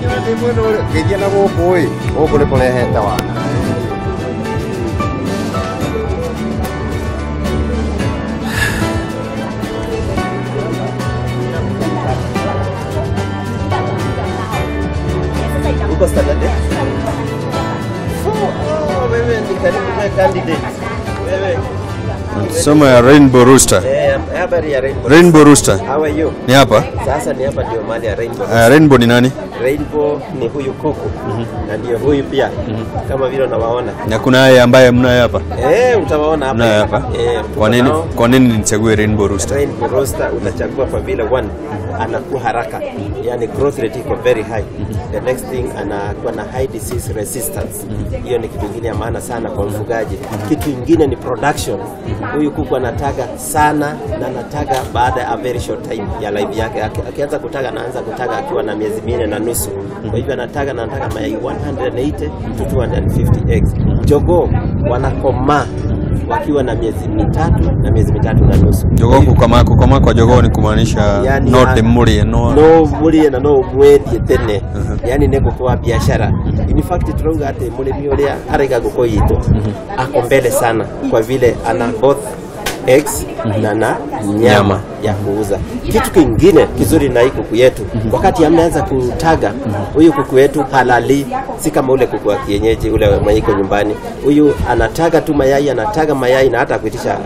Ngĩthiĩ na gũkũ ĩ, gũkũ nĩ kũrehete wana. Uko standard 4. Wewe ni karibu kwa candidate. Wewe Soma ya Rainbow Rooster. Habari ya Rainbow. Rainbow Rooster. How are you? Ni hapa? Sasa ni hapa ndio mali ya Rainbow. Rainbow ni nani? Rainbow ni huyu kuku. Na ndio huyu pia. Kama vile unawaona. Na kuna yeye ambaye mnaye hapa? Utawaona hapa. Mnaye hapa. Kwa nini nichague Rainbow Rooster? Rainbow Rooster utachagua kwa vile one anakuwa haraka. Yani growth rate iko very high. The next thing anakuwa na high disease resistance. Hiyo ni kitu kingine ya maana sana kwa mfugaji. Kitu kingine ni production. Huyu kuku anataga sana na anataga baada ya a very short time ya life yake. Akianza kutaga anaanza kutaga akiwa na miezi 4.5. Kwa hivyo anataga na anataga mayai 180 to 250 eggs. Jogoo wanakomaa wakiwa na miezi 3 na miezi 3.5. Jogoo kukomaa kwa jogoo ni kumaanisha yani, no demurie no murie na no mwendie tene. Yani ni ngũkũ wa biashara. In fact turauga ati mũrĩmi ũrĩa araiga ngũkũ itũ ako mbele sana kwa vile ana both eggs na nyama ya kuuza. Kitu kingine kizuri na hii kuku yetu, wakati ameanza kutaga, huyu kuku wetu halali, si kama ule kuku wa kienyeji ule mwenye iko nyumbani. Huyu anataga tu mayai, anataga mayai na hata kuitisha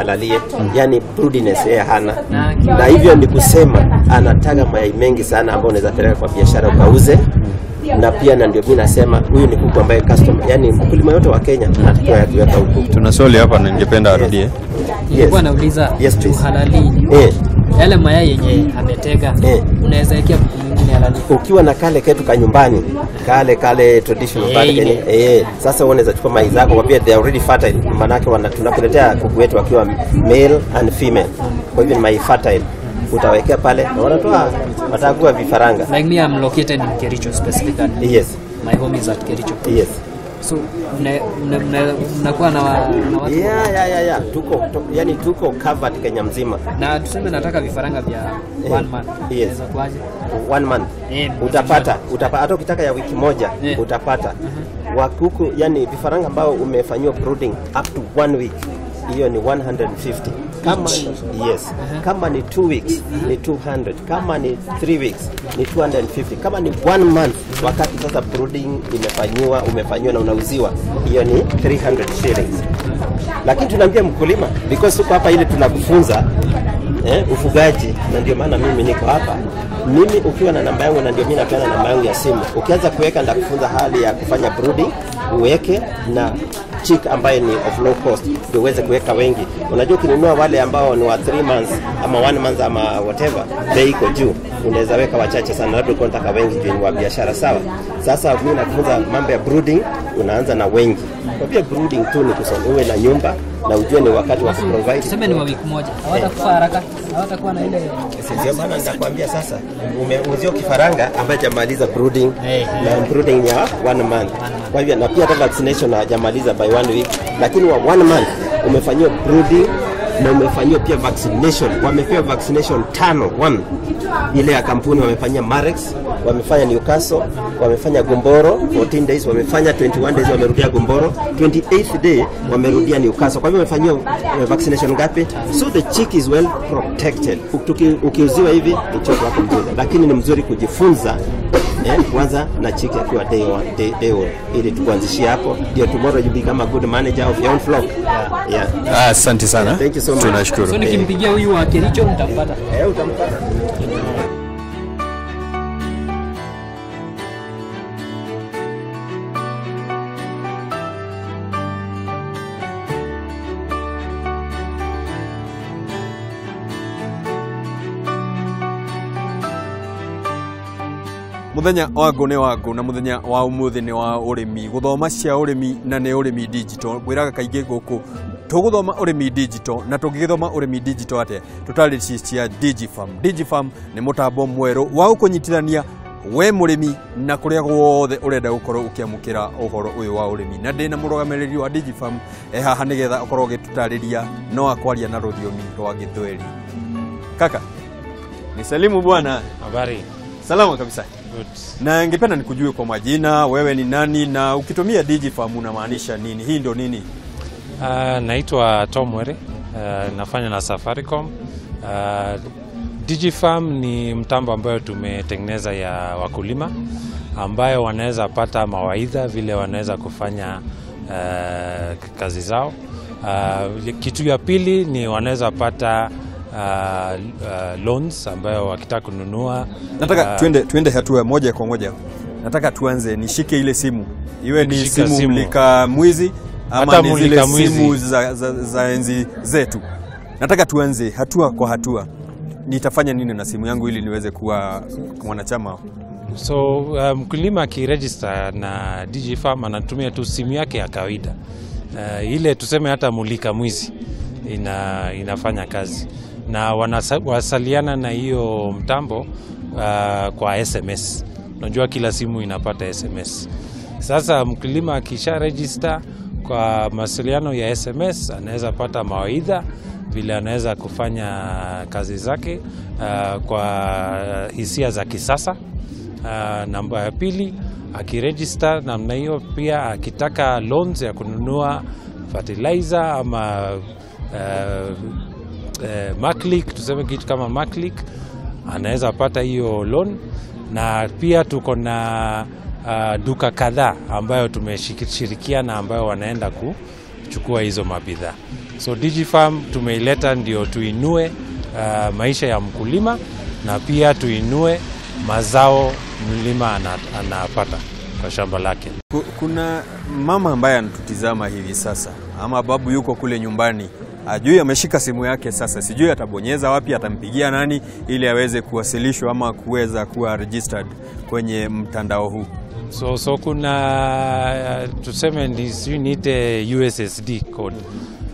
alalie. Yani broodiness yeye hana. Na hivyo ni kusema anataga mayai mengi sana ambayo unaweza peleka kwa biashara ukauze. Na pia na ndio mimi nasema huyu ni kuku ambaye customer, yani mkulima yote wa Kenya anatakiwa kuweka huku. Tuna swali hapa na ningependa arudie. Nilikuwa nauliza halali. Yale mayai yenye ametega unaweza wekea kuku mwingine halali. Ukiwa na kale ketu ka nyumbani, kale traditional pale Kenya. Sasa unaweza chukua mayai zako kwa vile they are already fertile. Maana yake tunakuletea kuku wetu wakiwa male and female. Kwa hivyo ni mayai fertile. Utawekea pale na wanatoa watakuwa vifaranga. Like me, I'm located in Kericho specifically. Yes. My home is at Kericho. Yes. So mnakuwa na watu. Yeah. Tuko yani tuko covered Kenya mzima. Na tuseme nataka vifaranga vya 1 month. Yes. 1 month. Utapata hata ukitaka ya wiki moja utapata. Wakuku yani vifaranga ambao umefanyiwa brooding up to 1 week. Hiyo ni 150. Kama yes. Kama ni 2 weeks ni 200. Kama ni 3 weeks ni 250. Kama ni 1 month wakati sasa brooding umefanyiwa na unauziwa, hiyo ni 300 shillings. Lakini tunaambia mkulima because tuko hapa ile tunakufunza ufugaji, na ndio maana mimi niko hapa. Mimi ukiwa na namba yangu, na ndio mimi napeana namba yangu ya simu. Ukianza kuweka nitakufunza hali ya kufanya brooding, uweke na chick ambaye ni of low cost ndio uweze kuweka wengi. Unajua ukinunua wale ambao ni wa 3 months ama 1 month ama whatever, bei iko juu. Unaweza weka wachache sana, labda uko unataka wengi juu ni wa biashara, sawa. Sasa mimi nakufunza mambo ya brooding, unaanza na wengi. Kwa pia brooding tu ni kusoma, uwe na nyumba na ujue ni wakati wa kuprovide. Tuseme ni wa wiki moja. Hawatakufa haraka, hawatakuwa na ile. Sio maana nitakwambia sasa umeuzio kifaranga ambaye hajamaliza brooding na brooding ya 1 month. Kwa hivyo na pia hata vaccination hajamaliza by 1 week, lakini wa 1 month umefanyiwa brooding na umefanyiwa pia vaccination. Wamepewa vaccination 5 1 ile ya kampuni wamefanyia Marex, wamefanya Newcastle, wamefanya Gomboro 14 days, wamefanya 21 days wamerudia Gomboro, 28th day wamerudia Newcastle. Kwa hivyo wamefanyia vaccination ngapi? So the chick is well protected. Ukiuziwa hivi ni chick wako mzuri, lakini ni mzuri kujifunza kwanza na chick akiwa day one, day one, ili tukuanzishie hapo ndio tomorrow you become a good manager of your own flock. Yeah. Asante sana. Thank you so much. Tunashukuru. So nikimpigia huyu wa Kericho mtampata. Utampata. Muthenya wa ngũ nĩ wa ngũ na muthenya wa umuthi nĩ wa ũrĩmi, gũthoma cia ũrĩmi na nĩ ũrĩmi digital. Ngwĩraga kaingĩ gũkũ tũgũthoma ũrĩmi digital, na tũngĩgĩthoma ũrĩmi digital atĩa tũtarĩ cia Digifarm. Digifarm nĩ mũtambo mwerũ wa gũkũnyitithania we mũrĩmi na kũrĩa guothe ũrenda gũkorwo ũkĩamũkĩra ũhoro ũyũ wa ũrĩmi. Na ndĩna mũrũgamĩrĩri wa Digifarm haha nĩgetha ũkorwo ũgĩtũtarĩria no akwaria na rũthiomi rwa Gĩthweri. Kaka, nisalimu bwana. Habari. Salama kabisa. Good. Na ningependa nikujue kwa majina, wewe ni nani na ukitumia DigiFarm unamaanisha nini? Hii ndio nini? Naitwa Tom Were, nafanya na Safaricom. DigiFarm ni mtambo ambayo tumetengeneza ya wakulima ambayo wanaweza pata mawaidha vile wanaweza kufanya kazi zao. Kitu ya pili ni wanaweza pata loans ambayo wakitaka kununua. Nataka tuende hatua moja kwa moja. Nataka tuanze nishike ile simu. Iwe ni simu mulika mwizi ama ni zile simu za enzi zetu. Nataka tuanze hatua kwa hatua. Nitafanya nini na simu yangu ili niweze kuwa mwanachama? So mkulima akiregister na DigiFarm anatumia tu simu yake ya kawaida. Ile tuseme hata mulika mwizi inafanya kazi. Na wanawasiliana na hiyo mtambo kwa SMS. Unajua kila simu inapata SMS. Sasa mkulima akisha register kwa mawasiliano ya SMS anaweza pata mawaidha vile anaweza kufanya kazi zake kwa hisia za kisasa. Namba ya pili, akiregister namna hiyo pia akitaka loans ya kununua fertilizer ama Maclick, tuseme kitu kama Maclick, anaweza pata hiyo loan. Na pia tuko na duka kadhaa ambayo tumeshirikiana ambayo wanaenda kuchukua hizo mabidhaa. So DigiFarm tumeileta ndio tuinue maisha ya mkulima na pia tuinue mazao mlima anapata kwa shamba lake. Kuna mama ambaye anatutizama hivi sasa ama babu yuko kule nyumbani, ajui ameshika simu yake sasa, sijui atabonyeza wapi, atampigia nani ili aweze kuwasilishwa ama kuweza kuwa registered kwenye mtandao huu. So kuna tuseme niite USSD code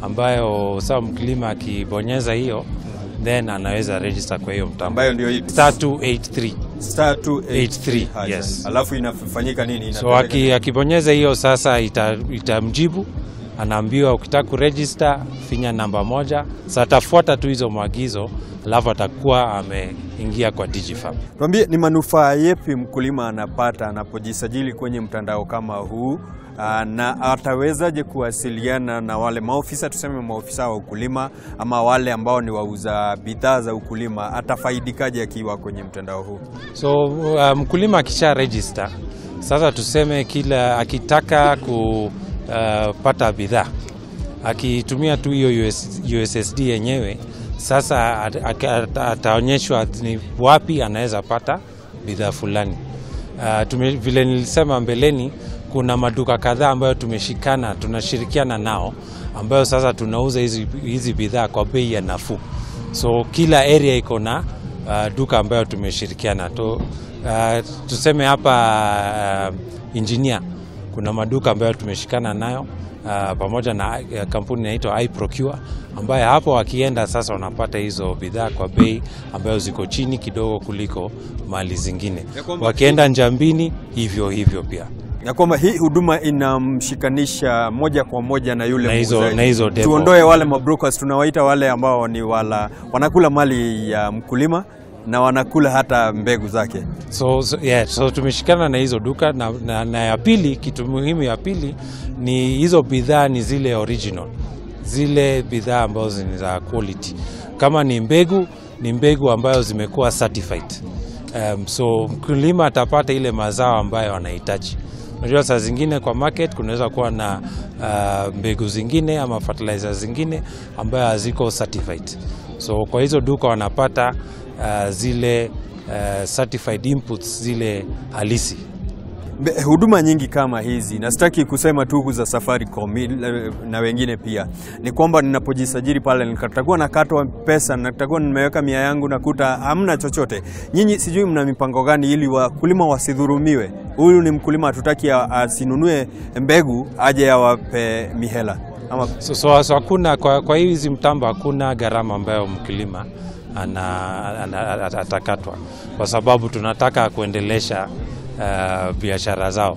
ambayo sawa mkulima akibonyeza hiyo then anaweza register kwa hiyo mtambo. Ambayo ndio hii *283. *283. Yes. Alafu inafanyika nini? So akibonyeza hiyo sasa itamjibu, anaambiwa ukitaka kuregister finya namba 1. Sasa atafuata tu hizo maagizo alafu atakuwa ameingia kwa DigiFarm. Tuambie ni manufaa yapi mkulima anapata anapojisajili kwenye mtandao kama huu, na atawezaje kuwasiliana na wale maofisa, tuseme maofisa wa ukulima ama wale ambao ni wauza bidhaa za ukulima, atafaidikaje akiwa kwenye mtandao huu? So mkulima akisha register sasa, tuseme kila akitaka kupata bidhaa akitumia tu hiyo USSD yenyewe, sasa ataonyeshwa ni wapi anaweza pata bidhaa fulani. Vile nilisema mbeleni, kuna maduka kadhaa ambayo tumeshikana, tunashirikiana nao ambayo sasa tunauza hizi bidhaa kwa bei ya nafuu. So kila area iko na duka ambayo tumeshirikiana. Tuseme hapa Engineer kuna maduka ambayo tumeshikana nayo pamoja na kampuni inaitwa iProcure, ambayo hapo wakienda sasa wanapata hizo bidhaa kwa bei ambayo ziko chini kidogo kuliko mali zingine. Wakienda Njambini hivyo hivyo pia. Ya kwamba hii huduma inamshikanisha moja kwa moja na yule muuzaji. Tuondoe wale mabrokers, tunawaita wale ambao ni wala wanakula mali ya mkulima na wanakula hata mbegu zake. So tumeshikana na hizo duka na ya pili, kitu muhimu ya pili ni hizo bidhaa ni zile original, zile bidhaa ambazo ni za quality. Kama ni mbegu, ni mbegu ambayo zimekuwa certified. So mkulima atapata ile mazao ambayo anahitaji. Unajua saa zingine kwa market kunaweza kuwa na mbegu zingine ama fertilizer zingine ambayo haziko certified. So kwa hizo duka wanapata zile certified inputs, zile halisi. Huduma nyingi kama hizi, na sitaki kusema tu za Safaricom na wengine pia, ni kwamba ninapojisajili pale nitakuwa nakatwa pesa, nitakuwa nimeweka 100 yangu nakuta hamna chochote. Nyinyi sijui mna mipango gani ili wakulima wasidhulumiwe? Huyu ni mkulima, hatutaki asinunue mbegu aje awape mihela. Ama... So hakuna kwa hizi mtambo hakuna gharama ambayo mkulima atakatwa, kwa sababu tunataka kuendelesha biashara zao.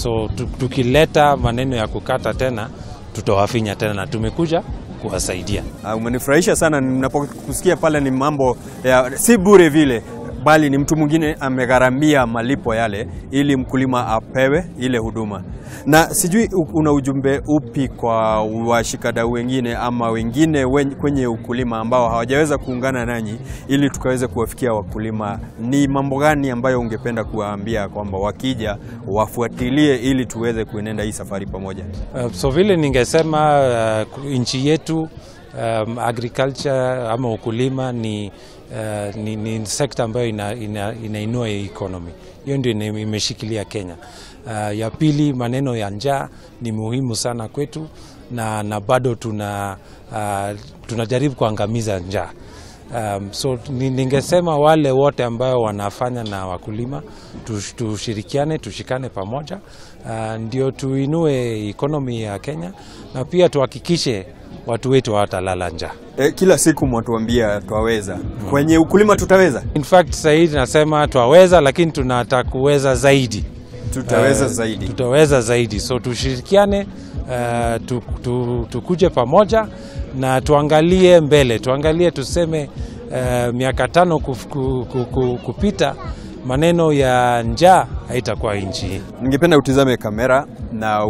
So tukileta maneno ya kukata tena tutawafinya tena, na tumekuja kuwasaidia. Umenifurahisha sana ninapokusikia pale, ni mambo ya si bure vile. bali ni mtu mwingine amegharamia malipo yale ili mkulima apewe ile huduma. Na sijui una ujumbe upi kwa washikadau wengine ama wengine kwenye ukulima ambao hawajaweza kuungana nanyi ili tukaweze kuwafikia wakulima, ni mambo gani ambayo ungependa kuwaambia kwamba wakija wafuatilie ili tuweze kuenenda hii safari pamoja? So vile ningesema nchi yetu agriculture ama ukulima ni sekta ambayo inainua economy. Hiyo ndio imeshikilia Kenya. Ya pili, maneno ya njaa ni muhimu sana kwetu, na bado tunajaribu kuangamiza njaa. So ningesema wale wote ambao wanafanya na wakulima tushirikiane, tushikane pamoja, ndio tuinue economy ya Kenya, na pia tuhakikishe watu wetu hawatalala njaa. Kila siku mwatuambia twaweza. Kwenye ukulima tutaweza? In fact sasa hivi nasema twaweza, lakini tunataka kuweza zaidi. Tutaweza zaidi. Tutaweza zaidi. So tushirikiane, tukuje pamoja na tuangalie mbele. Tuangalie tuseme miaka 5 kupita, maneno ya njaa haitakuwa nchi hii. Ningependa utizame kamera na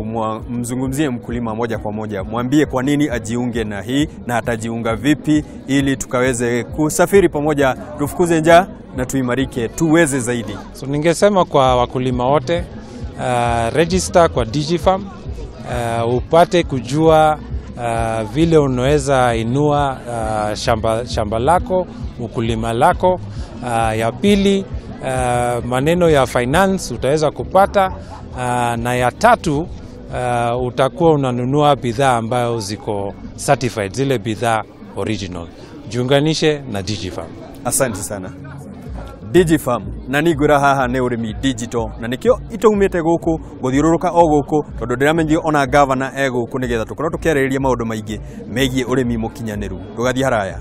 mzungumzie mkulima moja kwa moja. Mwambie kwa nini ajiunge na hii na atajiunga vipi ili tukaweze kusafiri pamoja, tufukuze njaa na tuimarike, tuweze zaidi. So ningesema kwa wakulima wote, register kwa DigiFarm, upate kujua vile unaweza inua shamba lako, ukulima lako. Ya pili, maneno ya finance utaweza kupata, na ya tatu, utakuwa unanunua bidhaa ambayo ziko certified, zile bidhaa original. Jiunganishe na DigiFarm. Asante sana. DigiFarm na ningwira haha nĩ ũrĩmi digital, na nĩkĩo itaumĩte gũkũ gũthiũrũrũka o gũkũ, tondũ ndĩramenyire ona gavana e gũkũ nĩgetha tũkorwo tũkĩarĩrĩria maũndũ maingĩ megiĩ ũrĩmi mũkinyanĩru. Ndũgathiĩ haraya.